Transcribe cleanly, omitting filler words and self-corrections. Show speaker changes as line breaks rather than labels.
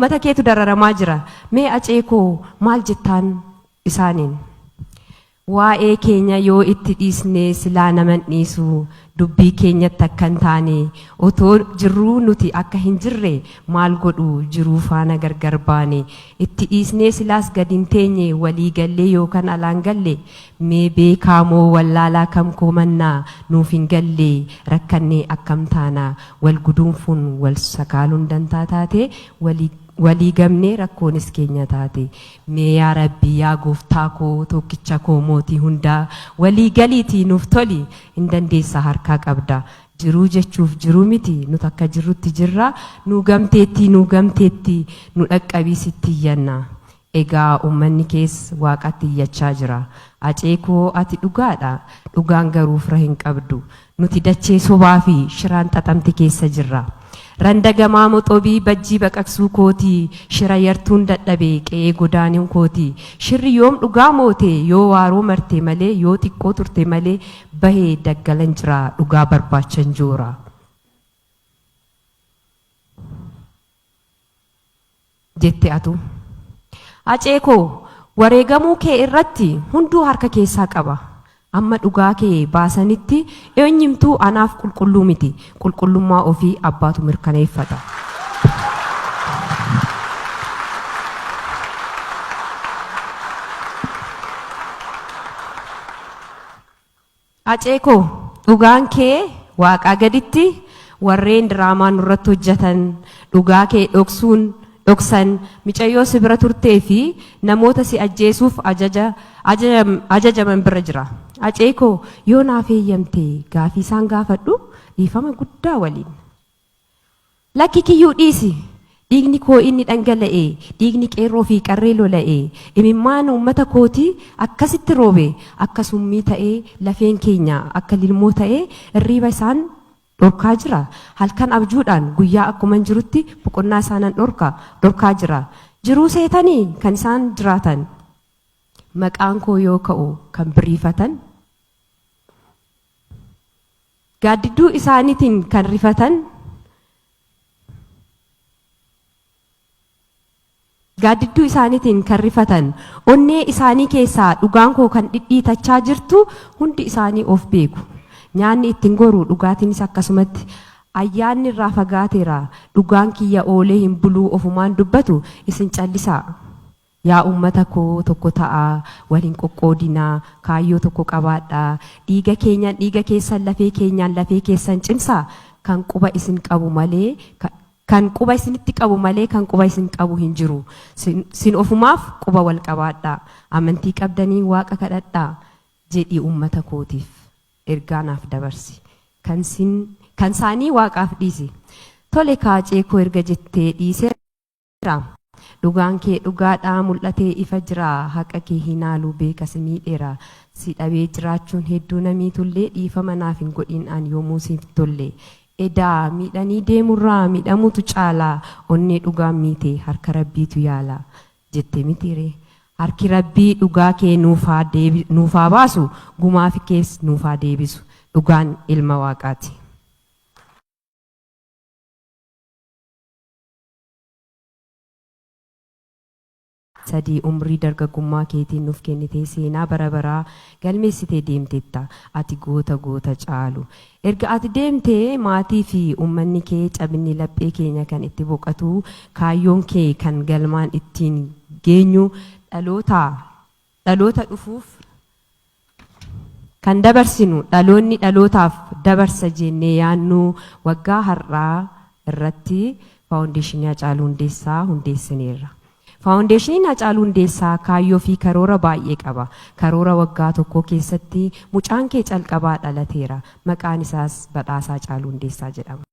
Uummata keetu dararamaa jira. Mee Acee koo maal jettaan isaaniin? Waa'ee keenya yoo itti dhiisne silaa nama hin dhiisu. Dubbii keenyatti akka hin taane otoo jirruu nuti akka hin jirre maal godhu jiruu faana gargar baane. Itti dhiisnee silaas gad hin teenye walii gallee yookan alaan galle mee beekaa moo wallaalaa kam komanna nuuf hin galle rakkannee akkam taana wal guduunfuun wal sakaaluun dantaa taate walii Walii gamnee rakkoonis keenya taate. Mee yaa Rabbii yaa gooftaa koo tookkicha koo mootii hundaa walii galiitii nuuf toli hin dandeessaa harkaa qabda. Jiruu jechuuf jiruu miti nut akka jirrutti jirra nuu gamteettii nuu gamteetti nu dhaqqabii sitti iyyanna. Egaa ummanni kees waaqatti iyyachaa jira. Acee koo ati dhugaadha. Dhugaan garuu fira hin qabdu. Nuti dachee sobaa fi shiraan xaxamte keessa jirra. Randa gamaa moxobii bajjii baqaqsuu kooti, shira yartuun dadhabe qe'ee godaanuun kooti. Shirri yoom dhugaa moote yoo waaroo marte malee yoo xiqqoo turte malee bahe daggalan jira dhugaa barbaachan joora. Jette atuu. Hacee koo wareegamuu kee irratti hunduu harka keessaa qaba. Amma dhugaa kee baasanitti eenyumtuu anaaf qulqulluu miti. Qulqullummaa ofii abbaatu mirkaneeffata. Hacee koo dhugaan kee waaqaa gaditti warreen diraamaa nurratti hojjatan dhugaa kee dhoksuun dhoksan micayyoo si bira turtee fi namoota si ajjeesuuf ajaja ajajaman bira jira. Hacee koo yoo naaf eeyyamte gaafii isaan gaafadhu dhiifama guddaa waliin. Lakki kiyyuu dhiisi! Dhiigni koo inni dhangala'e, dhiigni qeerroo fi qarree lola'e, imimmaan uummata kootii akkasitti roobe, akka summii ta'ee lafeen keenya akka lilmoo ta'ee irriiba isaan dhorkaa jira. Halkan abjuudhaan guyyaa akkuman jirutti boqonnaa isaanan dhorka, dhorkaa jira. Jiruu seetanii kan isaan jiraatan? Maqaan koo yoo ka'u kan biriifatan? Gaaddidduu isaaniitiin kan rifatan, gaaddidduu isaaniitiin kan rifatan, onnee isaanii keessaa dhugaan koo kan dhidhiitachaa jirtu hundi isaanii of beeku. Nyaanni ittiin goru dhugaatiinis akkasumatti ayyaanni irraa fagaateera. Dhugaan kiyya oolee hin buluu ofumaan dubbatu isin callisaa. Yaa uummata koo tokko ta'aa, wal hin qoqqoodinaa, kaayyoo tokko qabaadhaa, dhiiga keenyaan dhiiga keessan lafee keenyaan lafee keessan cimsaa, kan quba isin qabu malee kan quba isinitti qabu malee kan quba isin qabu hin jiru. Sin ofumaaf quba wal qabaadhaa. Amantii qabdaniin Waaqa kadhadhaa jedhii uummata kootiif ergaa naaf dabarsi. Kan sin kan saanii Waaqaaf dhiisi. Tole kaa Haacee koo erga jettee dhiiseera. Dhugaan kee dhugaadha mul'atee ifa jira haqa kee hin haalu beeka si miidheera si dhabee jiraachuun hedduu na miitullee dhiifama naaf hin godhin an yoomuu siif tolle edaa miidhanii deemurraa miidhamuutu caala onnee dhugaan miite harka rabbiitu yaala jette mitiiree harki rabbii dhugaa kee nuuf haa deebi nuuf haa baasu gumaa kees nuuf haa deebisu dhugaan ilma waaqaati. 3 umrii dargaggummaa keetiin nuuf kennitee seenaa bara baraa galmeessitee deemteetta. Ati goota goota caalu. Erga ati deemtee maatii fi uummanni kee cabinni laphee keenya kan itti boqatu, kaayyoon kee kan galmaan ittiin geenyu dhaloota dhaloota dhufuuf kan dabarsinu dhaloonni dhalootaaf dabarsa jennee yaannu waggaa har'aa irratti Faawundeeshinii Hacaaluu Hundeessaa hundeessineerra. Faawundeeshiniin Hacaaluu Hundeessaa kaayyoo fi karoora baay'ee qaba. Karoora waggaa tokkoo keessatti mucaan kee calqabaa dhalateera. Maqaan isaas Badhaasaa Hacaaluu Hundeessaa jedhama.